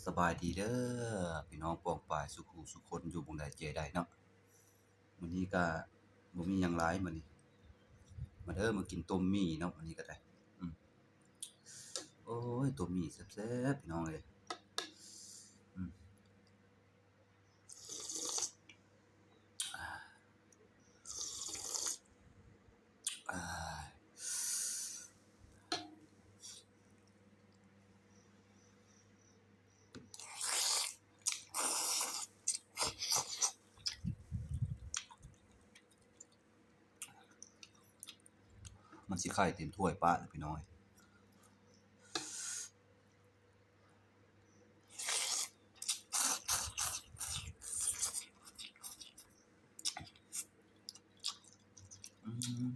ສະບາຍດີເດີ ພີ່ນ້ອງປ້ອງປາຍສູ່ຜູ້ສູ່ຄົນ ຢູ່ບ່ອນໃດແຈໃດເນາະ. ມື້ນີ້ກະບໍ່ມີຫຍັງຫຼາຍມື້ນີ້ ມາເດີ ມາກິນຕົ້ມໝີ່ເນາະ ມື້ນີ້ກະໄດ້. ອືມ ໂອ້ຍ ຕົ້ມໝີ່ແຊບໆ ພີ່ນ້ອງເອີຍ. ອືມ ມັນຊິໄຂ່ເຕັມຖ້ວຍປະແລ້ວ ພີ່ນ້ອງເອີຍ. ອືມ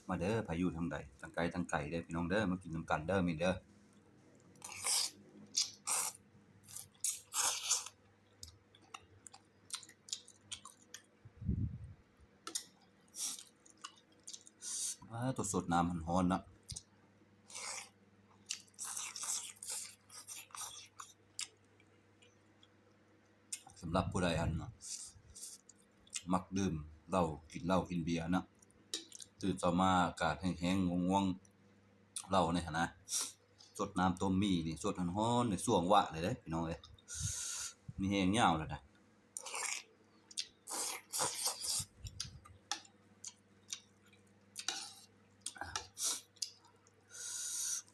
ມາເດີ ໃຜຢູ່ທາງໃດ ທາງໄກທາງໄກເດີ ພີ່ນ້ອງເດີ ມາກິນນຳກັນເດີ ມີເດີ. ອາ ໂຕ ສົດນ້ຳຮ້ອນໆ ເນາະ. ສຳລັບຜູ້ໃດ ອັນ ມັກດື່ມເຫຼົ້າ ກິນເຫຼົ້າກິນເບຍເນາະ ຕື່ນເຊົ້າມາອາກາດແຫ້ງໆ ງ່ວງໆ ເຫຼົ້ານີ້ຫັ້ນນະ ສົດນ້ຳຕົ້ມໝີ່ນີ້ ສົດຮ້ອນໆ ໃນຊ່ວງວະເລີຍເດ້ ພີ່ນ້ອງເອີຍ ມີແຮງຍາວແລ້ວນະ.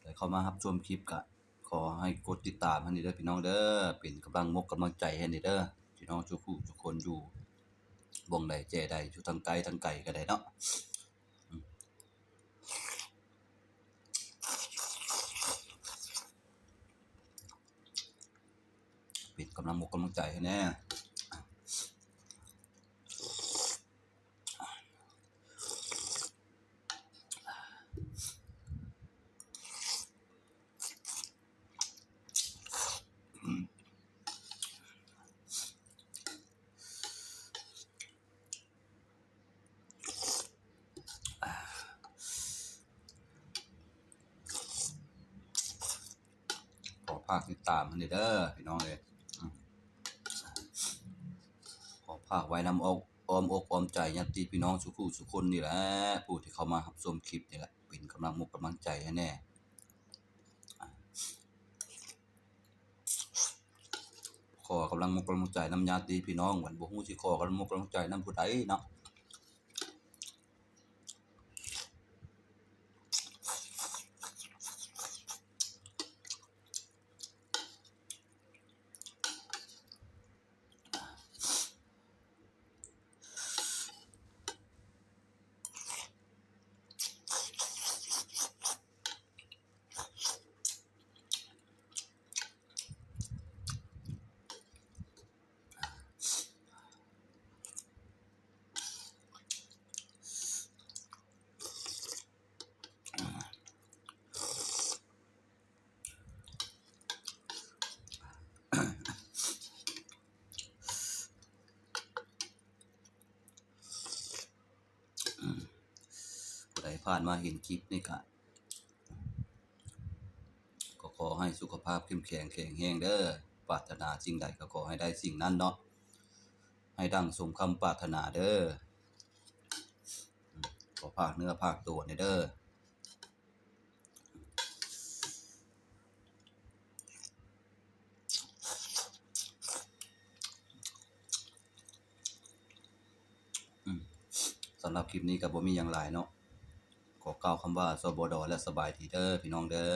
ໃຜເຂົ້າມາຮັບຊົມຄລິບກະຂໍໃຫ້ກົດຕິດຕາມໃຫ້ແດ່ເດີ ພີ່ນ້ອງເດີ ເປັນກຳລັງມົກກຳລັງໃຈໃຫ້ແດ່ເດີ ພີ່ນ້ອງທຸກຜູ້ທຸກຄົນ ຢູ່ບ່ອນໃດແຈໃດ ຢູ່ທາງໃກ້ທາງໄກກະໄດ້ເນາະ. ເປັນກຳລັງມົກກຳລັງໃຈໃຫ້ແດ່. ຂໍຝາກຕິດຕາມໃຫ້ແດ່ເດີ ພີ່ນ້ອງເອີຍ ອືມ ຂໍຝາກໄວ້ນຳອ້ອມ ອ້ອມອົກອ້ອມໃຈຍາດຕິພີ່ນ້ອງສູ່ຜູ້ສູ່ຄົນນີ້ແຫຼະ ຜູ້ທີ່ເຂົ້າມາຮັບຊົມຄລິບນີ້ແຫຼະ ເປັນກຳລັງມົກກຳລັງໃຈໃຫ້ແດ່. ຂໍກຳລັງມົກກຳລັງໃຈນຳຍາດຕິພີ່ນ້ອງ ມັນບໍ່ຮູ້ຊິຂໍກຳລັງມົກກຳລັງໃຈນຳຜູ້ໃດເນາະ. ຜູ້ໃດຜ່ານມາເຫັນຄລິບນີ້ກະ ກໍຂໍໃຫ້ສຸຂະພາບເຂັ້ມແຂງແຂງແຮງເດີ ປາດຖະໜາສິ່ງໃດກໍຂໍໃຫ້ໄດ້ສິ່ງນັ້ນເນາະ ໃຫ້ດັ່ງສົມຄຳປາດຖະໜາເດີ ຂໍຝາກເນື້ອຝາກໂຕແດ່ເດີ. ອືມ ສຳລັບຄລິບນີ້ກໍບໍ່ມີຫຍັງຫຼາຍເນາະ ຂໍກ່າວຄຳວ່າ ສບດ ແລະ ສະບາຍດີເດີ ພີ່ນ້ອງເດີ.